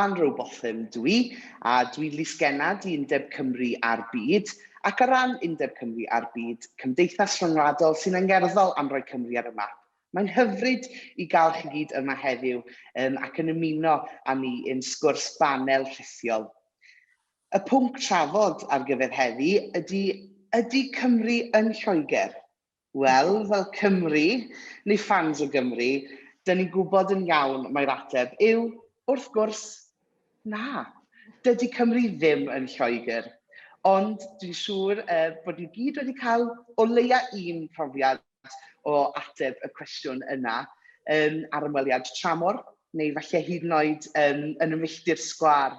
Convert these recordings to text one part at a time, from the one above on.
Siân Rowbotham dwi, a dwi'n lysgennad i Undeb Cymru a'r Byd, ac ar ran Undeb Cymru a'r Byd, cymdeithas rhyngwladol sy'n angerddol am roi Cymru ar y map. Mae'n hyfryd i gael chi gyd yma heddiw ac yn ymuno â ni yn sgwrs banel rhithiol. Y pwnc trafod ar gyfer heddi ydy, ydy Cymru yn Lloegr? Wel, fel Cymry, neu ffans o Gymru, dyn ni'n gwybod yn iawn mai'r ateb yw, wrth gwrs, na. Dydy Cymru ddim yn Lloegr. Ond dwi'n siŵr bod ni gyd wedi cael o leia un profiad o ateb y cwestiwn yna ar ymweliad tramor, neu falle hyd yn oed yn y milltir sgwâr.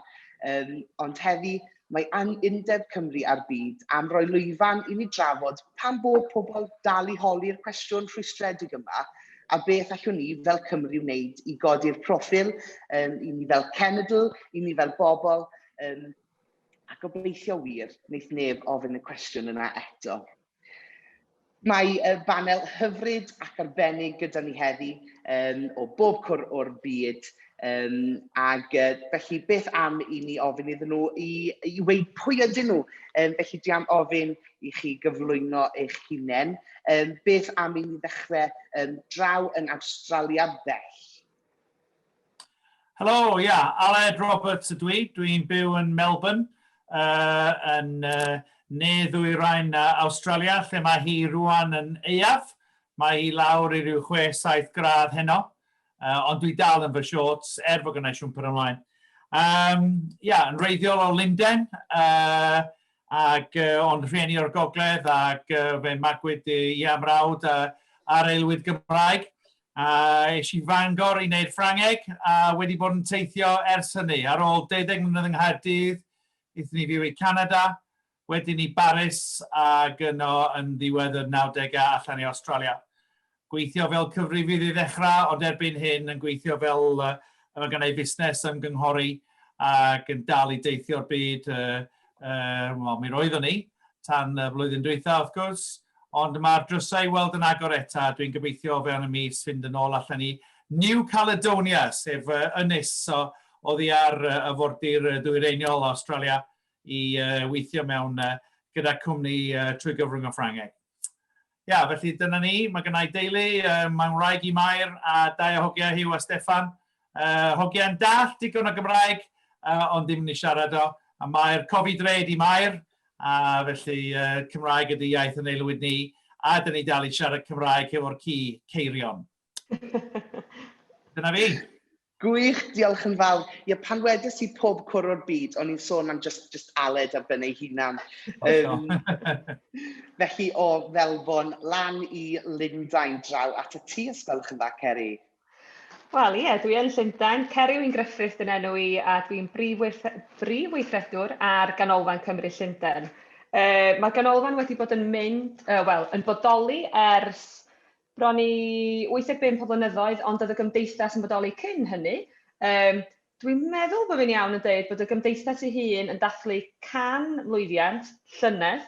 Ond heddi, mae Undeb Cymru a'r Byd am roi lwyfan i ni drafod pam bod pobl dal i holi'r cwestiwn rhwystredig yma, a beth allwn ni fel Cymru wneud i godi'r proffil, i ni fel cenedl, i ni fel bobl, a gobeithio wir, wneith neb ofyn y cwestiwn yna eto. Mae y banel hyfryd ac arbennig gyda ni heddi o bob cwr o'r byd. Ag felly beth am i ni ofyn iddyn nhw i weud pwy ydyn nhw? Felly dwi am ofyn i chi gyflwyno eich hunain. Beth am i ni ddechrau draw yn Awstralia bell? Helo, ia, yeah, Aled Roberts ydw i. Dwi'n byw yn Melbourne, yn ne ddwyrain Awstralia, lle mae hi rwan yn aeaf. Mae hi lawr i ryw 6-7 gradd heno, ond dwi dal yn fy shorts, er fod gennau siwmper ymlaen. Ia, yn wreiddiol o Lunden, ac ond rhieni o'r gogledd, ac fe magwyd i a mrawd ar aelwyd Gymraeg. A es i Fangor i wneud Ffrangeg a wedi bod yn teithio ers hynny. Ar ôl deuddeg mlynedd yng Nghaerdydd, aethon ni fyw i Canada, wedyn i Baris ac yno yn ddiwedd y 90au allan i Awstralia. Gweithio fel cyfrifydd i ddechrau, ond erbyn hyn yn gweithio fel, mae gynna i fusnes ymgynghori ac yn dal i deithio'r byd, wel mi roeddwn i tan y flwyddyn dwytha wrth gwrs, Ond mae'r drysau i weld yn agor eta, dwi'n gobeithio o fewn y mis fynd yn ôl allan i New Caledonia, sef ynys oddi ar afordir ddwyreiniol Awstralia i weithio mewn gyda cwmni trwy gyfrwng y Ffrangeg. Ia, felly dyna ni, mae gennau deulu, mae'n wraig i Mair a dau o hogia, Huw a Steffan. Hogiau'n dall digon o Gymraeg, ond ddim yn ei siarad o. A Mair, cofi dred i Mair, A felly Cymraeg ydy iaith yn aelwyd ni, a dyn ni dal i siarad Cymraeg hefo'r ci, Ceirion. Dyna fi. Gwych, diolch yn fawr. Ie, pan wedes i pob cwr o'r byd, o'n i'n sôn am just Aled ar ben ei hunan. Felly o Felbon lan i Lundain draw at y ti, os gwelwch yn dda, Ceri. Wel ie, dwi yn Llundain. Ceri Wyn Griffiths yn enw i a dwi'n brif, brif weithredwr ar Ganolfan Cymru Llundain. Mae'r ganolfan wedi bod yn mynd, wel, yn bodoli ers bron i 85 o flynyddoedd, ond oedd y gymdeithas yn bodoli cyn hynny. Dwi'n meddwl bod fi'n iawn yn dweud bod y gymdeithas ei hun yn dathlu 100 mlwyddiant llynedd,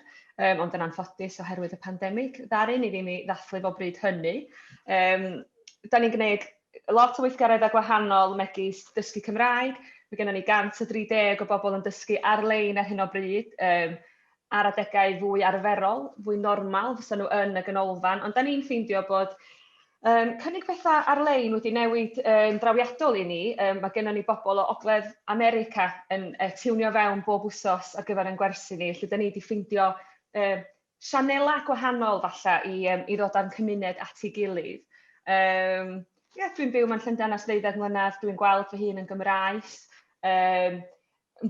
ond yn anffodus oherwydd y pandemig, ddaru ni ddim i ddathlu fo bryd hynny. Da ni'n gwneud lot o weithgareddau gwahanol megis dysgu Cymraeg. Mae gennym ni 130 o bobl yn dysgu ar-lein ar hyn o bryd, ar adegau fwy arferol, fwy normal, fysa nhw yn y ganolfan. Ond da ni'n ffeindio bod cynnig pethau ar-lein wedi newid yn drawiadol i ni. Mae gennym ni bobl o Ogledd America yn tiwnio fewn bob wsos ar gyfer ein gwersi ni. Felly da ni wedi ffeindio sianelau gwahanol falle i ddod â'n cymuned at ei gilydd. Yeah, dwi'n byw mewn Llundain ers 12 mlynedd, dwi'n gweld fy hun yn Gymraes, yn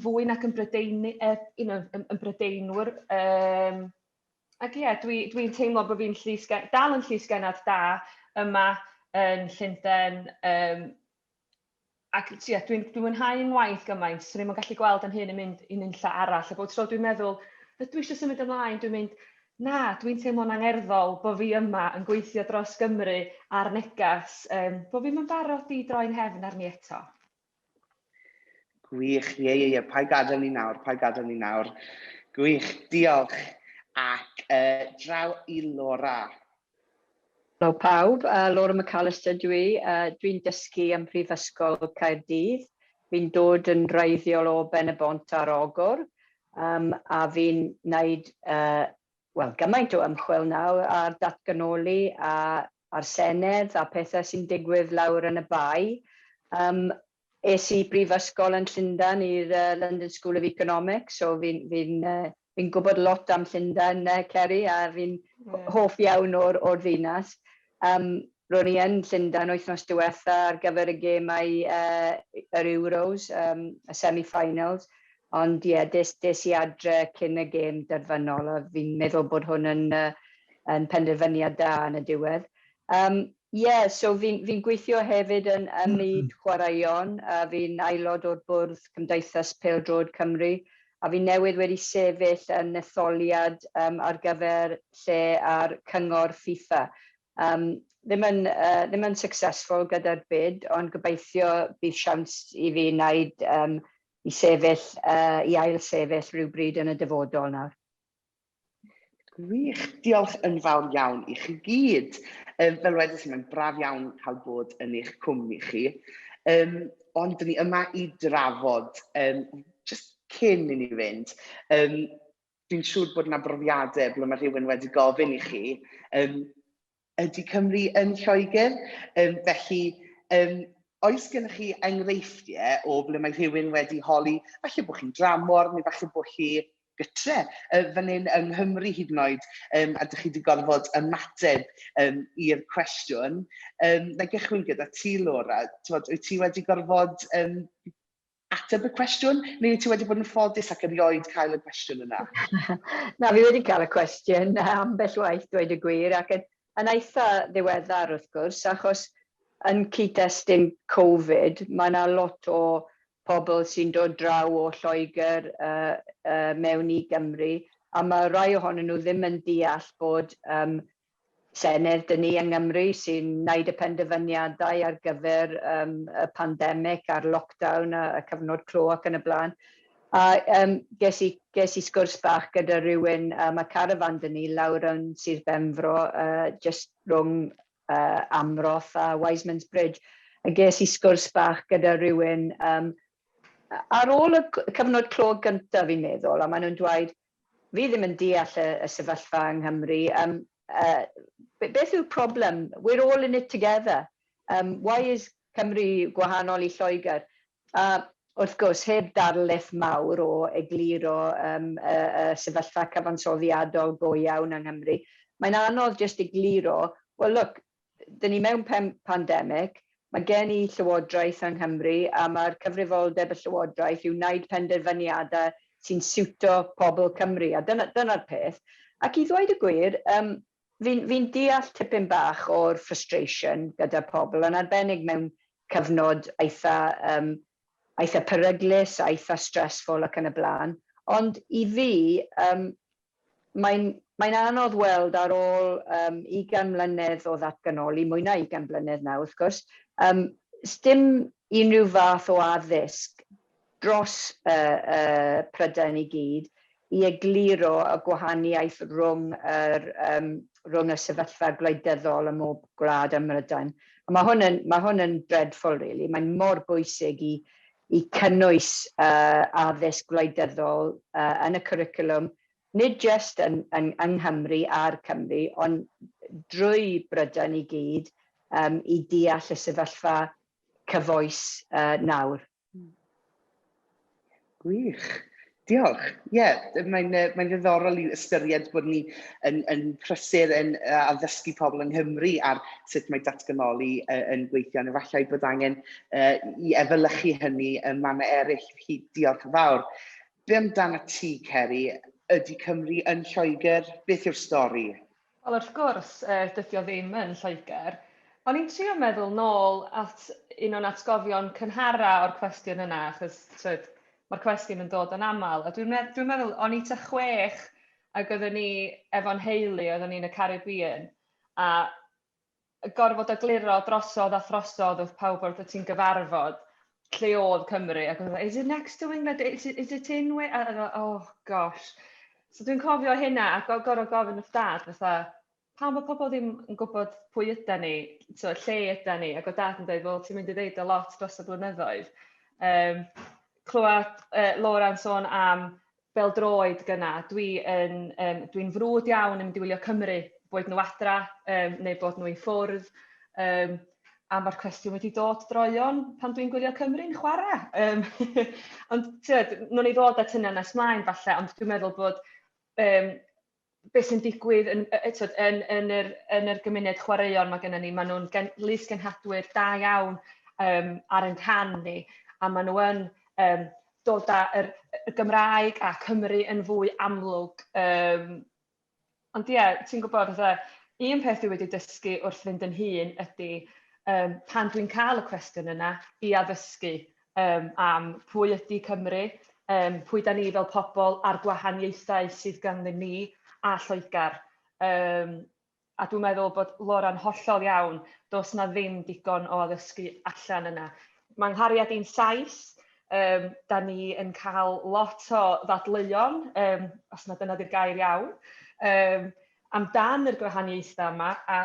fwy nac yn Brydeini, yn Brydeinwr. Ac ie, yeah, dwi'n dwi teimlo bod fi'n dal yn llysgennad da yma yn Llundain. Ac ie, dwi'n dwi mwynhau yng ngwaith gymaint, swn i'm yn gallu gweld yn hyn yn mynd i nunlla arall. A bod tro dwi'n meddwl, ydw i eisiau symud ymlaen, dwi'n mynd, na, dwi'n teimlo'n angerddol bod fi yma yn gweithio dros Gymru ar negas, bod fi'n yn barod i droi'n nghefn arni eto. Gwych, ie, paid gadael ni nawr, paid gadael ni nawr. Gwych, diolch. Ac draw i Laura. Helo pawb, Laura McAllister dwi. Dwi'n dysgu ym Mhrifysgol Caerdydd. Fi'n dod yn wreiddiol o Ben-y-bont ar Ogwr, a fi'n wneud wel, gymaint o ymchwil nawr ar datganoli a a'r Senedd a pethau sy'n digwydd lawr yn y Bae. Es i brifysgol yn Llundain i'r London School of Economics, so fi'n fi fi gwybod lot am Llundain, Ceri, a fi'n hoff iawn o'r ddinas. Ro'n i yn Llundain wythnos diwetha ar gyfer y gemau yr Euros, y semi-finals, ond ie, yeah, des i adre cyn y gêm derfynol a fi'n meddwl bod hwn yn penderfyniad da yn y diwedd. Yeah, so fi'n fi gweithio hefyd ym myd chwaraeon, a fi'n aelod o'r bwrdd Cymdeithas Pêl-droed Cymru, a fi newydd wedi sefyll yn etholiad ar gyfer lle ar cyngor FIFA. Ddim yn successful gyda'r bid, ond gobeithio bydd siawns i fi wneud i sefyll, i ail sefyll rhywbryd yn y dyfodol nawr. Gwych, diolch yn fawr iawn i chi gyd. Fel wedys i, mae'n braf iawn cael bod yn eich cwmni chi. Ond dyn ni yma i drafod, just cyn i ni fynd, dwi'n siŵr bod yna brofiadau ble mae rhywun wedi gofyn i chi, ydy Cymru yn Lloegr? Felly, oes gennych chi enghreifftiau o ble mae rhywun wedi holi, falle bod chi'n dramor neu falle bod chi gytre, fan hyn yng Nghymru hyd yn oed, a dych chi wedi gorfod ymateb i'r cwestiwn? Na i gychwyn gyda ti, Laura. T'mod, wyt ti wedi gorfod ateb y cwestiwn, neu wyt ti wedi bod yn ffodus ac erioed cael y cwestiwn yna? Na, fi wedi cael y cwestiwn ambell waith, dweud y gwir, ac yn eitha ddiweddar wrth gwrs, achos yn cyd-destun Covid, mae yna lot o pobl sy'n dod draw o Lloegr mewn i Gymru, a mae rai ohonyn nhw ddim yn deall bod Senedd dyn ni yng Nghymru sy'n wneud y penderfyniadau ar gyfer y pandemig a'r lockdown a y cyfnod clo ac yn y blaen. A ges i sgwrs bach gyda rhywun, mae carafan dyn ni lawr yn Sir Benfro, just rhwng Amroth a Wiseman's Bridge. A ges i sgwrs bach gyda rhywun ar ôl y cyfnod clo gyntaf, fi'n meddwl, a maen nhw'n dweud, "Fi ddim yn deall y sefyllfa yng Nghymru. Beth yw'r problem? We're all in it together. Why is Cymru gwahanol i Lloegr?" A wrth gwrs, heb darlith mawr o egluro y sefyllfa cyfansoddiadol go iawn yng Nghymru, mae'n anodd jyst egluro, well look, dyn ni mewn pandemig, mae gen i llywodraeth yng Nghymru a mae'r cyfrifoldeb y llywodraeth yw wneud penderfyniadau sy'n siwto pobl Cymru, a dyna'r peth. Ac i ddweud y gwir, fi'n deall tipyn bach o'r frustration gyda pobl, yn arbennig mewn cyfnod eitha peryglus, eitha stressful ac yn y blaen. Ond i fi, mae'n anodd weld ar ôl 20 mlynedd o ddatganoli, mwy na 20 mlynedd nawr wrth gwrs, sdim unrhyw fath o addysg dros Prydain i gyd i egluro y gwahaniaeth rhwng y sefyllfa gwleidyddol ym mhob gwlad ym Mhrydain. A mae hwn yn dreadful, really. Mae'n mor bwysig i cynnwys addysg gwleidyddol yn y cwricwlwm, nid jyst yng Nghymru a'r Cymru, ond drwy Brydain i gyd i deall y sefyllfa cyfoes nawr. Gwych. Diolch. Ie, yeah, mae'n ddiddorol i ystyried bod ni yn prysur yn addysgu pobl yng Nghymru ar sut mae datganoli yn gweithio. Ond efallai bod angen i efelychu hynny yn mannau eraill. Felly, diolch yn fawr. Be amdano ti, Ceri? Ydy Cymru yn Lloegr? Beth yw'r stori? Wel, wrth gwrs, dydy o ddim yn Lloegr. O'n i'n trio meddwl nôl at un o'n atgofion cynhara o'r cwestiwn yna, achos twyd, mae'r cwestiwn yn dod yn aml. A dwi meddwl, o'n i tua 6 ac oedden ni efo'n nheulu, oedden ni'n y Caribbean, a gorfod egluro drosodd a throsodd wrth pawb wrth ti'n gyfarfod lle oedd Cymru. Ac oedd, "Is it next to England? Is it in Wales?" A, oh gosh. So dwi'n cofio hynna a gorfod gofyn wrth Dad fatha, pam bod pobl ddim yn gwybod pwy yda ni, so, lle yda ni, ac oedd Dad yn dweud, "Wel, ti'n mynd i ddeud y lot dros y blynyddoedd." Clywed Laura'n sôn am bêl-droed gynna, dwi'n dwi frwd iawn yn mynd i wylio Cymru, boed nhw adra neu bod nhw i ffwrdd. A mae'r cwestiwn wedi dod droeon pan dwi'n gwylio Cymru'n chwarae. Ond tyd, nhw'n ei ddod at hynna nes mlaen falle, ond dwi'n meddwl bod beth sy'n digwydd yn, tyd, yn yr gymuned chwaraeon mae gennym ni, maen nhw'n lysgenhadwyr da iawn ar ein rhan ni, a maen nhw yn dod â y Gymraeg a Cymru yn fwy amlwg. Ond ie, ti'n gwybod, fatha, un peth dwi wedi dysgu wrth fynd yn hŷn ydy pan dwi'n cael y cwestiwn yna i addysgu am pwy ydy Cymru, pwy da ni fel pobl a'r gwahaniaethau sydd ganddyn ni a Lloegr. A dwi'n meddwl bod Laura'n hollol iawn, does na ddim digon o addysgu allan yna. Mae nghariad i'n Sais, da ni yn cael lot o ddadleuon, os na dyna di'r gair iawn, amdan yr gwahaniaethau yma, a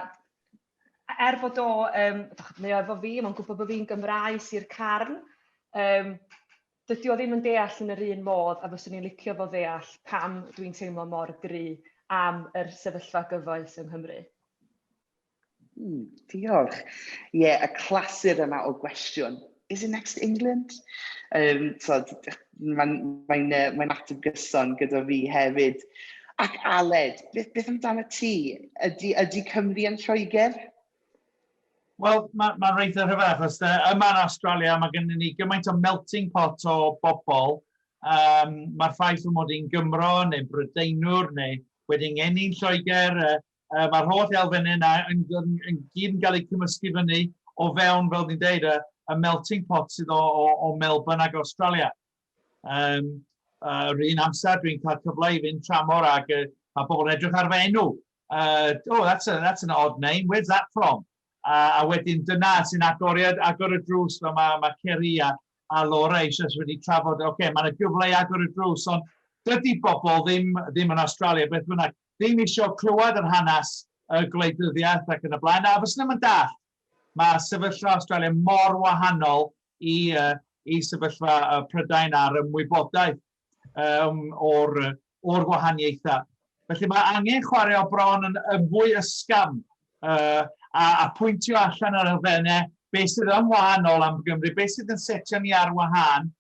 er bod o, mae o efo fi, mae'n gwybod bod fi'n Gymraes i'r carn, dydy o ddim yn deall yn yr un modd a fyswn i'n licio fo ddeall pam dwi'n teimlo mor gry am yr sefyllfa gyfoes yng Nghymru. Diolch. Ie, yeah, y clasur yma o gwestiwn. "Is it next to England?" So, mae'n mae ateb gyson gyda fi hefyd. Ac Aled, beth amdano ti? Ydy Cymru yn Lloegr? Wel, mae'n ma reit rhyfedd, achos yma yn Australia mae gennym ni gymaint o melting pot o bobl. Mae'r ffaith fy mod i'n Gymro neu Brydeinwr neu wedi ngeni'n Lloegr, mae'r holl elfennau yna yn gyd yn cael eu cymysgu fyny o fewn, fel ni'n deud, y melting pot sydd o Melbourne ac Australia. Yr un amser dwi'n cael cyfle i fynd tramor ac mae pobl yn edrych ar fy enw. "Oh, that's an odd name. Where's that from?" A wedyn dyna sy'n agor y drws fel mae Ceri a Laura eisoes wedi trafod. Oce, okay, mae'n gyfle i agor y drws, ond dydy bobl ddim yn Australia, beth bynnag, ddim eisiau clywed yr hanes y gwleidyddiaeth ac yn y blaen. A fyswn ddim yn dallt, mae sefyllfa Australia mor wahanol i sefyllfa Prydain a'r ymwybodaeth o'r gwahaniaethau. Felly mae angen chwarae o bron yn fwy ysgafn a pwyntio allan ar elfennau beth sydd yn wahanol am Gymru, beth sydd yn setio ni ar wahân.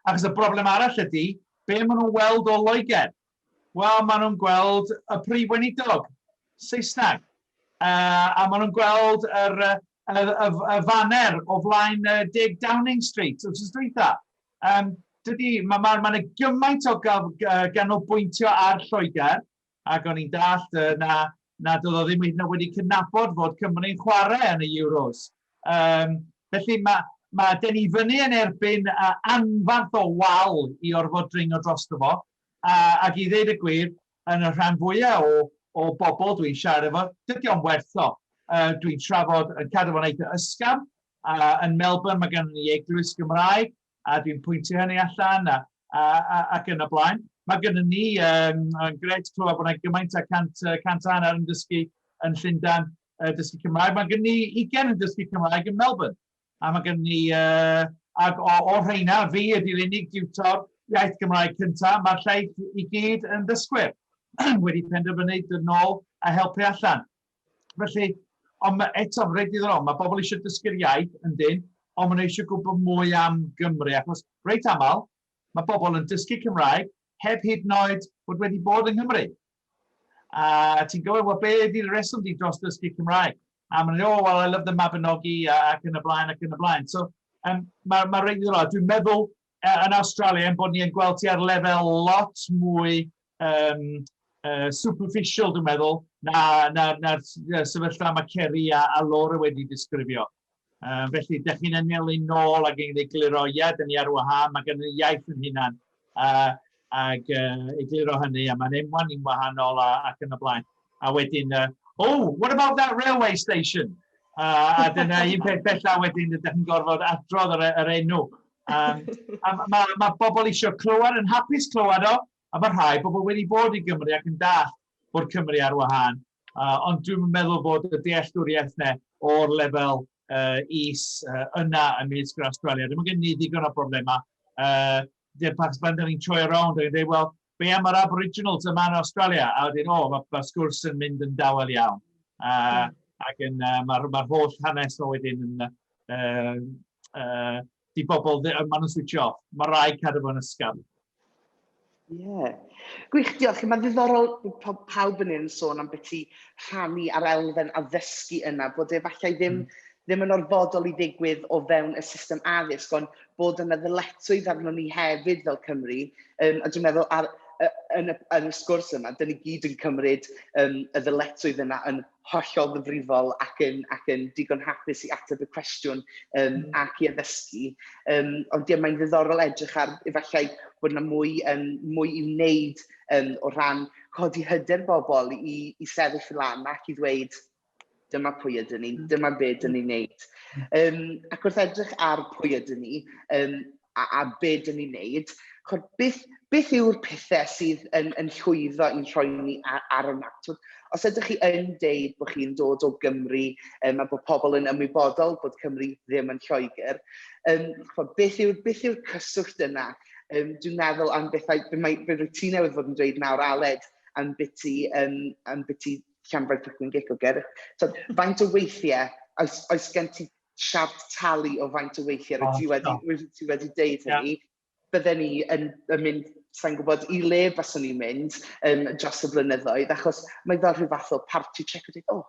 Achos y broblem arall ydy, be maen nhw'n weld o Loegr? Wel, maen nhw'n gweld y prif weinidog, Saesneg. A maen nhw'n gweld y faner o flaen 10 Downing Street, wrth dweitha. Dydy, mae gymaint o ganolbwyntio ar Lloegr, ac o'n i'n dallt na doedd o ddim hyd yn oed wedi cydnabod fod Cymru'n chwarae yn y Euros. Felly mae den ni fyny yn erbyn anfarth o wal i orfod dringo drosto fo, ac i ddeud y gwir, yn y rhan fwyaf o bobl dwi'n siarad efo, dydy o'n werth o. Dwi'n trafod yn cadw fo'n eitha ysgafn. Yn Melbourne mae gennym ni eglwys Gymraeg, a dwi'n pwyntio hynny allan ac yn y blaen. Mae gennym ni, yn grêt clywed bod yna gymaint a 150 yn dysgu yn Llundain dysgu Cymraeg. Mae gennym ni 20 yn dysgu Cymraeg yn Melbourne. A mae gennym ni, ac o rheina, fi ydy'r unig diwtor iaith Gymraeg cyntaf, mae'r lleill i gyd yn ddysgwyr wedi penderfynu dod nôl a helpu allan. Felly, ond eto, reit diddorol, mae bobl eisiau dysgu'r iaith yn dyn, ond maen nhw eisiau gwybod mwy am Gymru, achos reit aml, mae bobl yn dysgu Cymraeg heb hyd yn oed bod wedi bod yng Nghymru. A ti'n gofyn, "Wel, be ydy'r reswm di dros dysgu Cymraeg?" A maen nhw'n, "Oh, well, I love the Mabinogi," ac yn y blaen, ac yn y blaen. So, mae reit ddiddorol. Dwi'n meddwl yn Australia bod ni'n gweld ti ar lefel lot mwy superficial, dwi'n meddwl, na sefyllfa mae Ceri a Laura wedi disgrifio. Felly, dych chi'n anelu nôl ac yn egluro, ie, dyn ni ar wahân, mae gen ni iaith yn hunan, ac egluro hynny, a mae'n enwa ni'n wahanol ac yn y blaen. A wedyn, "Oh, what about that railway station?" A dyna un peth bellach wedyn, ydych chi'n gorfod adrodd yr enw. A mae bobl eisiau clywed, yn hapus clywed o, a mae rhai bobl wedi bod i Gymru ac yn dallt bod Cymru ar wahân. Ond dwi'n meddwl bod y dealltwriaeth 'na o'r lefel is yna ymysg yr Australiaid. Mae gen ni ddigon o broblemau. Pan da ni'n troi around, da ni'n dweud, "Wel, be am yr Aboriginals yma yn Australia?" A wedyn, o, mae sgwrs yn mynd yn dawel iawn. Ac yn, mae'r holl hanes o wedyn yn... Di bobl, maen nhw'n switch off. Mae rhaid cadw fo'n ysgafn. Ie. Yeah. Gwych, diolch. Mae'n ddiddorol bod pawb yn un sôn am beth i rhannu ar elfen addysgu yna, bod efallai ddim, ddim yn orfodol i ddigwydd o fewn y system addysg, ond bod yna ddyletswydd arno ni hefyd fel Cymru. A dwi'n meddwl yn y sgwrs yma, dyn ni gyd yn cymryd y ddyletswydd yna yn hollol ddifrifol ac yn digon hapus i ateb y cwestiwn ac i addysgu. Ond ie, mae'n ddiddorol edrych ar efallai bod yna mwy i wneud o ran codi hyder bobl i sefyll lan ac i ddweud, "Dyma pwy ydyn ni, dyma be ydyn ni'n neud." Ac wrth edrych ar pwy ydyn ni a be ydyn ni'n neud, beth yw'r pethau sydd yn llwyddo i'n rhoi ni ar y map? Os ydych chi yn deud bod chi'n dod o Gymru a bod pobl yn ymwybodol bod Cymru ddim yn Lloegr, beth yw'r cyswllt yna? Dwi'n meddwl am bethau, be rwyt ti newydd fod yn dweud nawr, Aled, am biti Llanfair Pwllgwyngyll. So, faint o weithiau, oes gen ti siart tali o faint o weithiau rwyt ti wedi deud hynny? Yeah. Bydden ni yn mynd, sa'n gwybod i le baswn ni'n mynd dros y blynyddoedd, achos mae fel rhyw fath o party trick o dweud, "Oh,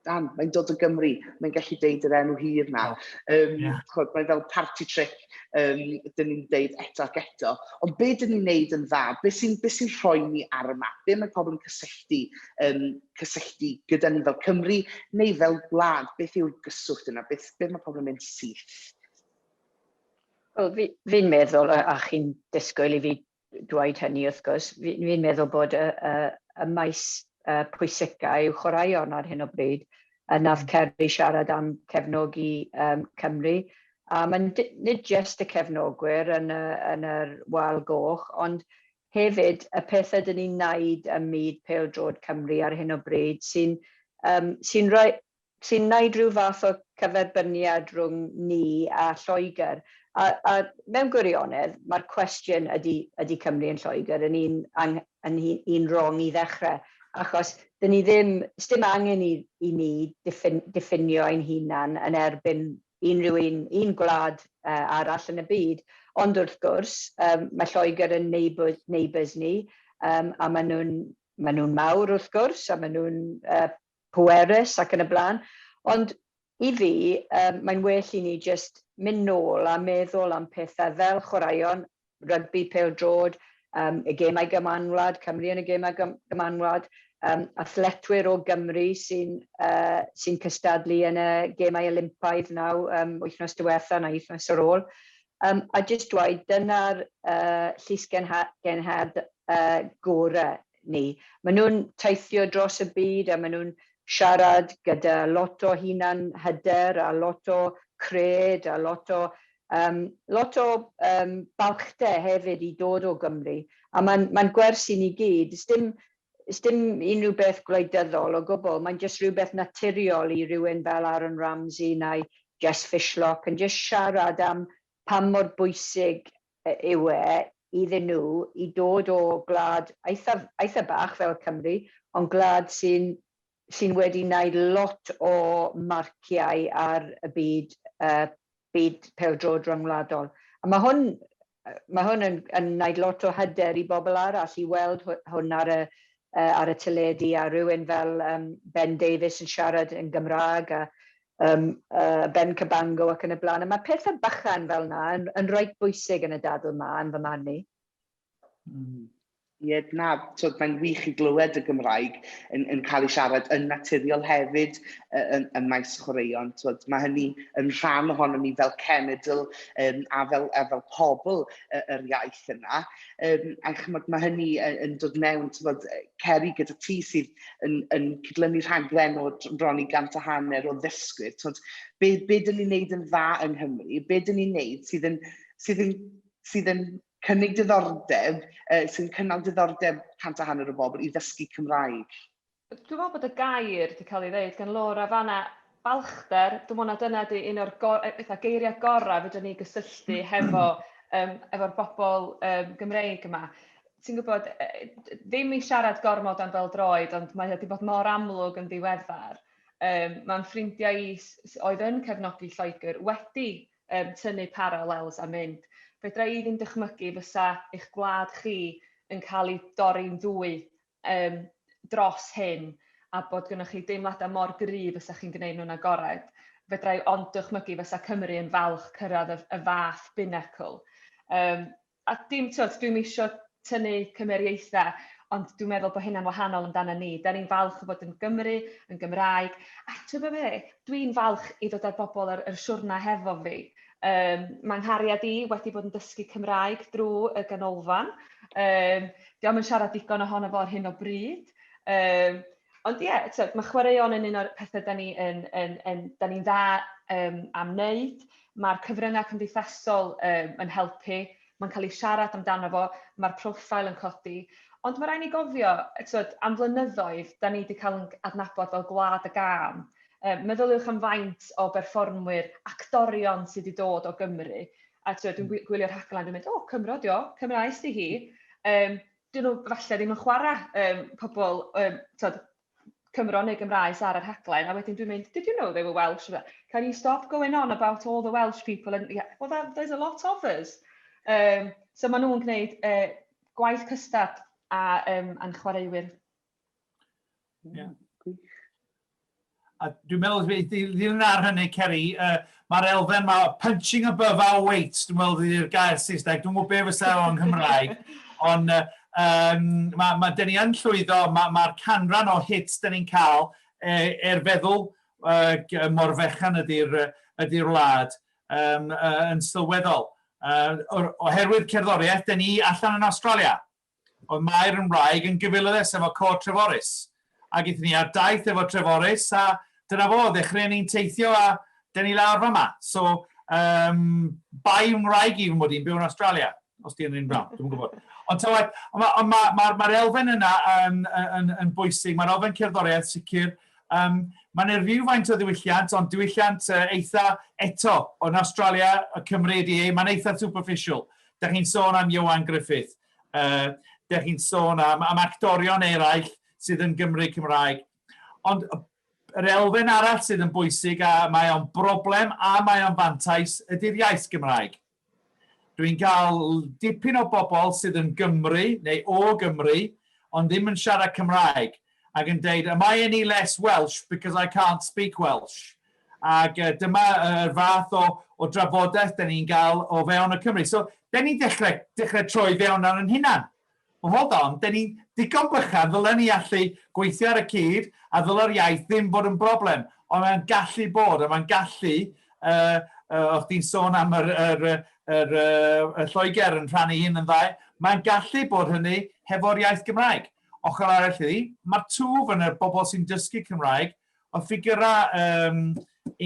dan, mae'n dod o Gymru, mae'n gallu deud yr enw hir na." Oh, yeah. Chod, mae fel party trick, dyn ni'n deud eto ac eto. Ond be dyn ni'n neud yn dda? Be sy rhoi ni ar y map? Be mae pobl yn cysylltu gyda ni fel Cymru neu fel gwlad? Beth yw'r gyswllt yna? Beth mae pobl yn mynd syth? Wel, fi meddwl, a chi'n disgwyl i fi dweud hynny wrth gwrs, fi meddwl bod y maes pwysica yw chwaraeon ar hyn o bryd. A nath Ceri siarad am cefnogi Cymru. A mae'n nid jyst y cefnogwyr yn yr wal goch, ond hefyd y pethau dyn ni'n neud ym myd pêl-droed Cymru ar hyn o bryd sy'n neud rhyw fath o cyferbyniad rhwng ni a Lloegr. A mewn gwirionedd, mae'r cwestiwn ydy Cymru yn Lloegr yn un wrong i ddechrau. Achos dyn ni ddim, dim angen i ni diffinio ein hunan yn erbyn unrhyw un gwlad arall yn y byd. Ond wrth gwrs, mae Lloegr yn neighbours ni, a maen nhw mawr wrth gwrs, a maen nhw'n pwerus ac yn y blaen. Ond i fi, mae'n well i ni just mynd nôl a meddwl am pethau fel chwaraeon, rygbi, pêl-droed, y Gemau Gymanwlad, Cymru yn y Gemau Gymanwlad, athletwyr o Gymru sy cystadlu yn y Gemau Olympaidd naw wythnos diwetha neu wythnos ar ôl. A jyst dweud, dyna'r llysgenhad gorau ni. Maen nhw'n teithio dros y byd a maen nhw'n siarad gyda lot o hunan hyder a lot o cred a lot o balchder hefyd i dod o Gymru. A mae'n gwers i ni gyd. Dim unrhyw beth gwleidyddol o gwbl. Mae'n jyst rhywbeth naturiol i rhywun fel Aaron Ramsey neu Jess Fishlock yn jyst siarad am pam mor bwysig yw e iddyn nhw i dod o gwlad eitha bach fel Cymru, ond gwlad sy wedi wneud lot o marciau ar y byd pêl-droed rhyngwladol. A mae hwn yn wneud lot o hyder i bobl arall i weld hwn ar y teledu a rhywun fel Ben Davies yn siarad yn Gymraeg a Ben Cabango ac yn y blaen. A mae pethau bychan fel yna yn reit bwysig yn y dadl yma yn fy marn i. Ie, na, so, mae'n wych i glywed y Gymraeg yn cael ei siarad yn naturiol hefyd yn maes chwaraeon. Twod, mae hynny yn rhan ohonom ni fel cenedl a fel pobl yr iaith yna. A chymod, mae hynny yn dod mewn, twod, Ceri, gyda ti sydd yn cydlynu rhaglen o bron i 150 o ddysgwyr. Twod, be dyn ni'n neud yn dda yng Nghymru? Be dyn ni'n neud sydd yn cynnig diddordeb, sy'n cynnal diddordeb 150 o bobl i ddysgu Cymraeg? Dwi'n meddwl bod y gair wedi cael ei ddeud gan Laura fanna. Balchder, dwi'n meddwl na dyna 'di un o'r fatha geiriau gorau fedrwn ni gysylltu hefo um, efo'r bobl um, Gymreig yma. Ti'n gwybod, ddim i siarad gormod am bêl-droed, ond mae wedi bod mor amlwg yn ddiweddar. Um, Mae'n ffrindiau i oedd yn cefnogi Lloegr wedi um, tynnu parallels a mynd. Fedra i ddim dychmygu fysa eich gwlad chi yn cael ei dorri'n ddwy um, dros hyn a bod gennych chi deimladau mor gryf fysa chi'n gwneud nhw'n agored. Fedra i ond dychmygu fysa Cymru yn falch cyrraedd y, y fath binacl. Um, a dim, twyd, dwi'n eisiau tynnu cymeriaethau, ond dwi'n meddwl bod hynna'n wahanol amdano ni. Da ni'n falch o fod yn Gymru, yn Gymraeg, a ti'n gwybod be, dwi'n falch i ddod â'r bobl ar, ar siwrna hefo fi. Um, mae nghariad i wedi bod yn dysgu Cymraeg drwy y ganolfan. Um, Dio'm yn siarad digon ohono fo ar hyn o bryd. Um, ond ie, yeah, mae chwaraeon yn un o'r pethau da ni yn, yn, yn, da ni'n dda um, am wneud. Mae'r cyfryngau cymdeithasol um, yn helpu, mae'n cael ei siarad amdano fo, mae'r profil yn codi. Ond mae rhaid ni gofio, tyd, am flynyddoedd, da ni wedi cael yn adnabod fel gwlad y gân. Um, meddyliwch am faint o berfformwyr, actorion sydd wedi dod o Gymru. A tyd, dwi'n gwylio'r rhaglen, dwi'n mynd, o, Cymro dio, Cymraes di hi. Um, dyn nhw falle ddim yn chwarae um, pobl, um, tyd, Cymro neu Gymraes ar y rhaglen, a wedyn dwi'n mynd, did you know they were Welsh? Can you stop going on about all the Welsh people? And, yeah, well, that, there's a lot of us. Um, so maen nhw'n gwneud uh, gwaith cystad a, um, a'n chwaraewyr. Yeah. A dwi'n meddwl, ddilyn ar hynny, Ceri, uh, mae'r elfen mae punching above our weight, dwi'n meddwl ydy'r gair Saesneg, dwi'n gwybod beth fysa o'n Nghymraeg, ond uh, um, mae ma, dyn ni yn llwyddo, mae'r ma, canran o hits dyn ni'n cael e, er feddwl uh, mor fechan ydy'r ydy wlad um, uh, yn sylweddol. Uh, oherwydd cerddoriaeth, dyn ni allan yn Australia. Oedd Mair yn wraig yn gyfeilyddes efo Côr Treforys. Ac aethon ni ar daith efo Treforys a dyna fo, ddechreuon ni'n teithio a dyn ni lawr fama. So, um, bai yng ngwraig i fy mod i'n byw yn Australia, os di hynny'n iawn, dwi'n gwybod. Ond ta waeth, ond mae'r ma, ma, ma, ma elfen yna yn, yn, yn bwysig, mae'r elfen cerddoriaeth sicr. Um, mae'n yna rhywfaint o ddiwylliant, ond diwylliant uh, eitha eto, o'n Australia, y Cymru ydi e, mae'n eitha superficial. Da chi'n sôn am Ioan Gruffudd, uh, da chi'n sôn am, am actorion eraill sydd yn Gymru Cymraeg. Ond yr elfen arall sydd yn bwysig a mae o'n broblem a mae o'n fantais ydy'r iaith Gymraeg. Dwi'n cael dipyn o bobl sydd yn Gymru neu o Gymru ond ddim yn siarad Cymraeg ac yn deud, am I any less Welsh because I can't speak Welsh? Ac uh, dyma yr uh, fath o, o drafodaeth da ni'n gael o fewn y Cymru. So, da ni'n dechrau, dechrau troi fewn ar yn hunan. Well, hold on, da ni'n digon bychan, ddylen ni allu gweithio ar y cyd a ddyle'r iaith ddim bod yn broblem. Ond mae'n gallu bod, a mae'n gallu, uh, uh, o'ch ti'n sôn am yr, yr, yr, yr, y Lloegr yn rhannu hyn yn ddau, mae'n gallu bod hynny hefo'r iaith Gymraeg. Ochr arall iddi, mae'r twf yn y bobl sy'n dysgu Cymraeg, o ffigurau um,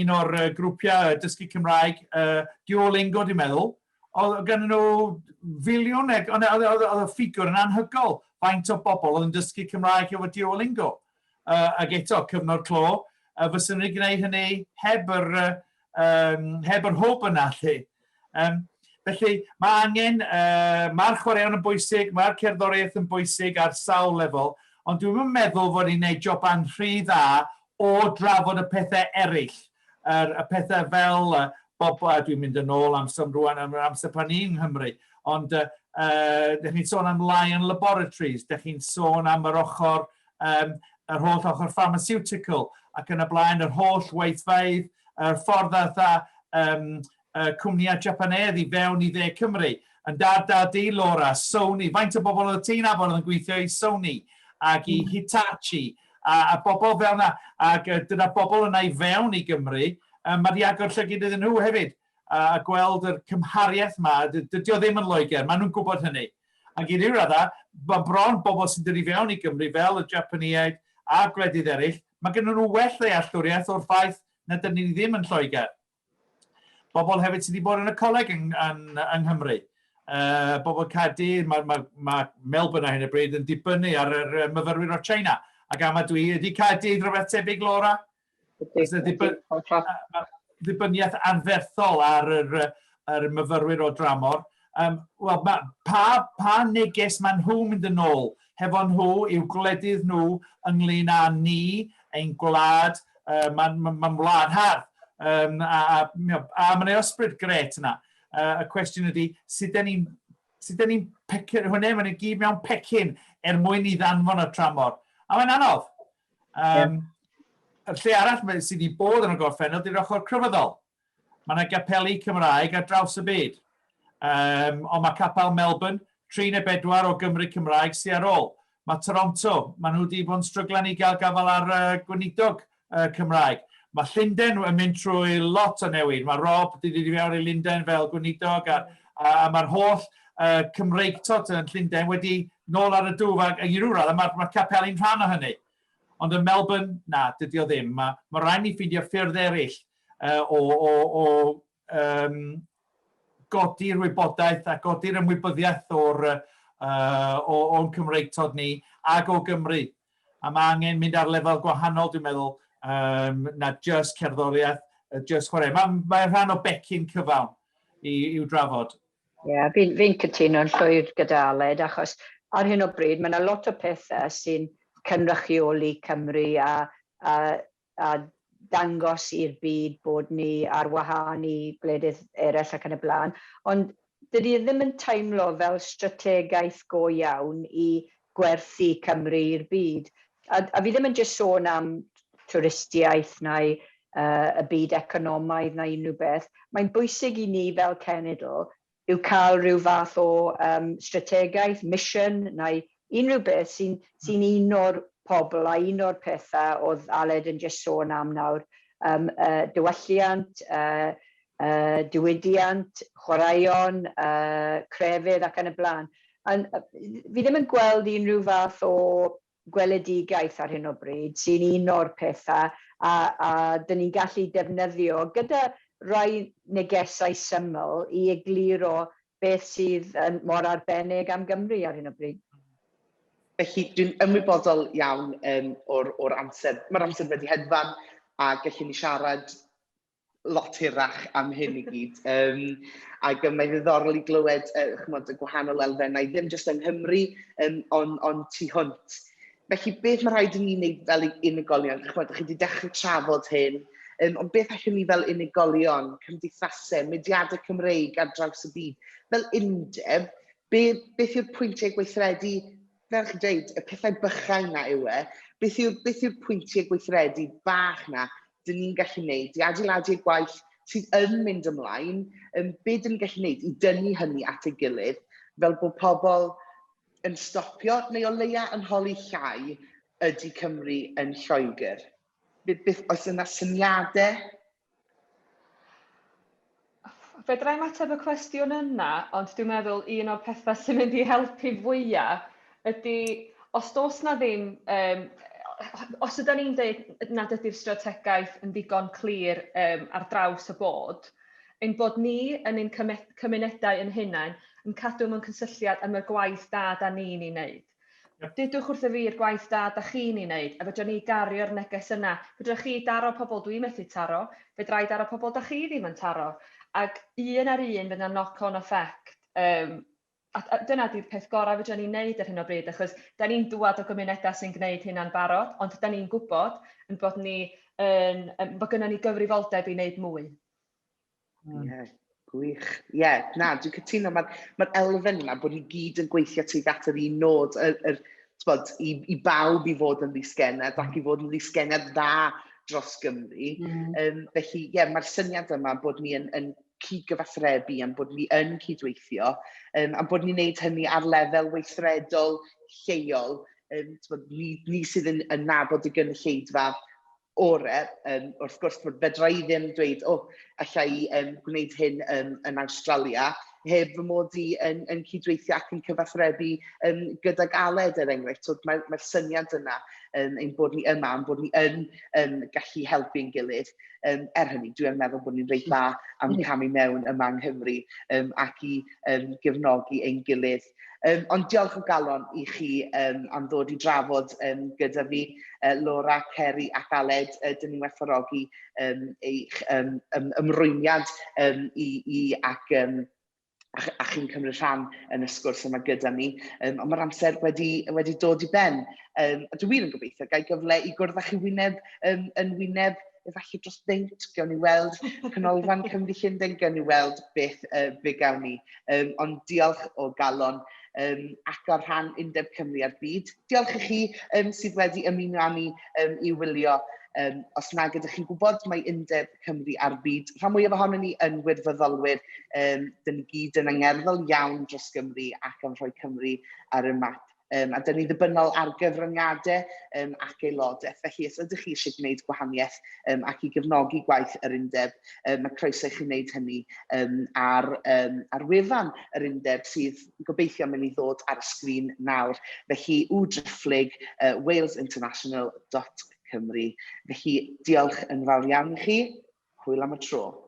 un o'r grwpiau dysgu Cymraeg, uh, Duolingo dwi'n meddwl, oedd gen nhw filiwn, oedd, oedd, oedd, oedd y ffigwr yn anhygol faint o bobl oedd yn dysgu Cymraeg efo Duolingo. Uh, ac eto, cyfnod clo, uh, fyswn ni'n gwneud hynny heb yr, um, heb yr hwb yna, lle. Um, felly, mae angen, uh, mae'r chwaraeon yn bwysig, mae'r cerddoriaeth yn bwysig ar sawl lefel, ond dwi'n meddwl fod ni'n gwneud joban rhy dda o drafod y pethau eraill. Yr, y pethau fel, uh, bob, uh, dwi'n mynd yn ôl am some rwan, am yr amser pan ni'n Nghymru, ond uh, uh, dych chi'n sôn am Lion Laboratories, dych chi'n sôn am yr ochr, um, yr holl ochr pharmaceutical, ac yn y blaen, yr holl weithfeydd, yr ffordd dda um, uh, cwmnïau Japaneedd i fewn i dde Cymru. Yn dad dad di, Laura, Sony. Faint o bobl oedd ti'n nabod oedd yn gweithio i Sony ac i hmm. Hitachi a, a bobl fel yna. Ac uh, dyna bobl yna i fewn i Gymru. Um, mae di agor llygid iddyn nhw hefyd a, a gweld yr cymhariaeth yma. Dydy o ddim yn Loegr, maen nhw'n gwybod hynny. Ac i ryw raddau, mae bron bobl sy'n dod i fewn i Gymru fel y Japaniaid a gwledydd eraill, mae gen nhw well ddealltwriaeth o'r ffaith na dyn ni ddim yn Lloegr. Bobl hefyd sydd wedi bod yn y coleg yng, yn, yng Nghymru. Uh, bobl Caerdydd, mae, mae, mae Melbourne ar hyn o bryd yn dibynnu ar yr myfyrwyr o China. Ac am y dwi, ydy Caerdydd rhywbeth tebyg, Laura? Ddibyniaeth anferthol ar yr, yr myfyrwyr o dramor. Wel, ma, pa, pa neges maen nhw'n mynd yn ôl hefo nhw i'w gwledydd nhw ynglyn â ni, ein gwlad, mae'n ma, ma wlad hardd, a, a, a, a mae'n ei ysbryd gret yna. Y cwestiwn ydy, sut da ni'n sut da ni'n pecyn, hwnna, mae'n gyd mewn pecyn er mwyn i ddanfon y tramor. A mae'n anodd. Yeah. Y lle arall sydd wedi bod yn y gorffennol di'r ochr crefyddol. Mae yna gapeli Cymraeg ar draws y byd. Ond mae capel Melbourne, 3 neu 4 o Gymru Cymraeg sydd ar ôl. Mae Toronto, maen nhw wedi bod yn stryglan i gael gafael ar gweinidog Cymraeg. Mae Llundain yn mynd trwy lot o newid. Mae Rob wedi dod i fewn i Lundain fel gweinidog a, a, a mae'r holl Cymreictod yn Llundain wedi nôl ar y dwf ac i ryw raddau mae'r mae capeli'n rhan o hynny. Ond yn Melbourne, na, dydy o ddim. Mae, mae rhaid ni ffeindio ffyrdd eraill o, o, o um, godi'r wybodaeth a godi'r ymwybyddiaeth o'r, uh, o, o'n Cymreictod ni ag o Gymru. A mae angen mynd ar lefel gwahanol, dwi'n meddwl, um, na just cerddoriaeth, just chwarae. Mae'n mae rhan o becyn cyfawn i, i'w drafod. Ie, yeah, fi'n fi cytuno'n llwyr gyda Aled, achos ar hyn o bryd mae yna lot o pethau sy'n cynrychioli Cymru a, a a dangos i'r byd bod ni ar wahân i gwledydd eraill ac yn y blaen, ond dydy e ddim yn teimlo fel strategaeth go iawn i gwerthu Cymru i'r byd. A, a fi ddim yn jyst sôn am twristiaeth neu y byd economaidd neu unrhyw beth. Mae'n bwysig i ni fel cenedl yw cael rhyw fath o um, strategaeth, mission, neu unrhyw beth sy'n sy un o'r pobl a un o'r pethau oedd Aled yn just sôn am nawr, um, diwylliant, diwydiant, chwaraeon, crefydd ac yn y blaen. A fi ddim yn gweld unrhyw fath o gweledigaeth ar hyn o bryd sy'n un o'r pethau a, a dyn ni'n gallu defnyddio gyda rai negesau syml i egluro beth sydd yn mor arbennig am Gymru ar hyn o bryd. Felly dwi'n ymwybodol iawn um, o'r, or amser. Mae'r amser wedi hedfan a gallwn ni siarad lot hirach am hyn i gyd. Um, ac mae'n ddiddorol i glywed chymod, y gwahanol elfennau, ddim jyst yng Nghymru, um, ond on tu hwnt. Felly, beth mae rhaid i ni wneud fel unigolion? Chymod, chi wedi dechrau trafod hyn, um, ond beth allwn ni fel unigolion, cymdeithasau, mudiadau Cymreig ar draws y byd, fel undeb, be, beth yw'r pwyntiau gweithredu, fel chi'n dweud, y pethau bychain na yw e, beth yw'r beth yw pwyntiau gweithredu bach na dyn ni'n gallu wneud i adeiladu y gwaith sydd yn mynd ymlaen, um, be dyn ni'n gallu wneud i dynnu hynny at ei gilydd, fel bod pobl yn stopio neu o leia yn holi llai ydy Cymru yn Lloegr. Beth, oes yna syniadau? Fedra i'm ateb y cwestiwn yna, ond dwi'n meddwl un o'r pethau sy'n mynd i helpu fwyaf ydy, os does na ddim, um, os ydyn ni'n dweud nad ydy'r strategaeth yn ddigon clir um, ar draws y bod, ein bod ni yn ein cymunedau yn hunain yn cadw mewn cysylltiad am y gwaith da da ni'n ei wneud. Dudwch wrtho fi i'r gwaith da da chi'n ei wneud, a fedra ni gario'r neges yna. Fedra chi daro pobl dwi'n methu taro, fedra i daro pobl da chi ddim yn taro. Ac un ar un fydd yna knock-on effect. Um, a, a dyna di'r peth gorau fedra ni wneud ar hyn o bryd, achos da ni'n dŵad o gymunedau sy'n gwneud hynna'n barod, ond da ni'n gwybod yn bod ni yn, bod gynnon ni gyfrifoldeb i wneud mwy. Ie, yeah, gwych. Ie, yeah, na, dwi'n cytuno. Mae'r ma elfen yna bod ni gyd yn gweithio tuag at yr un nod, yr, yr, t'bod, i, i bawb i fod yn ddisgennad ac i fod yn ddisgennad dda dros Gymru. Um, felly, ie, yeah, mae'r syniad yma bod ni yn, yn cyd-gyfathrebu, am bod ni yn cydweithio, um, am bod ni'n neud hynny ar lefel weithredol lleol. Um, t'bod, ni, ni sydd yn, yn nabod y gynulleidfa orau, um, wrth gwrs, fedra i ddim dweud, o, oh, alla i um, gwneud hyn um, yn Awstralia. heb fy mod i yn cydweithio ac yn cyfathrebu gydag Aled, er enghraifft. So, mae'r syniad yna ein bod ni yma, ein bod ni yn gallu helpu'n gilydd. Er hynny, dwi'n meddwl bod ni'n reit dda am camu mewn yma yng Nghymru ac i gefnogi ein gilydd. Ond diolch o galon i chi am ddod i drafod gyda fi, Laura, Ceri ac Aled. Dyn ni'n werthfawrogi eich ymrwymiad i ac a chi'n cymryd rhan yn y sgwrs yma gyda ni. Ond mae'r amser wedi dod i ben. A dwi wir yn gobeithio gael gyfle i gwrdd â chi wyneb yn wyneb, efallai dros beint, gawn ni weld Canolfan Cymru Llundain, gawn ni weld beth be gawn ni. Ond diolch o galon ac ar rhan Undeb Cymru a'r Byd. Diolch i chi sydd wedi ymuno â ni i wylio. Os nag ydych chi'n gwybod, mae Undeb Cymru a'r Byd, rhan mwyaf ohonon ni yn wirfoddolwyr, dyn ni gyd yn angerddol iawn dros Gymru ac am rhoi Cymru ar y map. A dyn ni ddibynnol ar gyfraniadau ac aelodaeth. Felly, os ydych chi eisiau gwneud gwahaniaeth ac i gefnogi gwaith yr undeb, mae croeso i chi wneud hynny ar wefan yr undeb sydd gobeithio mynd i ddod ar y sgrin nawr. Felly, www walesinternational.cymru. Felly, diolch yn fawr iawn i chi. Hwyl am y tro.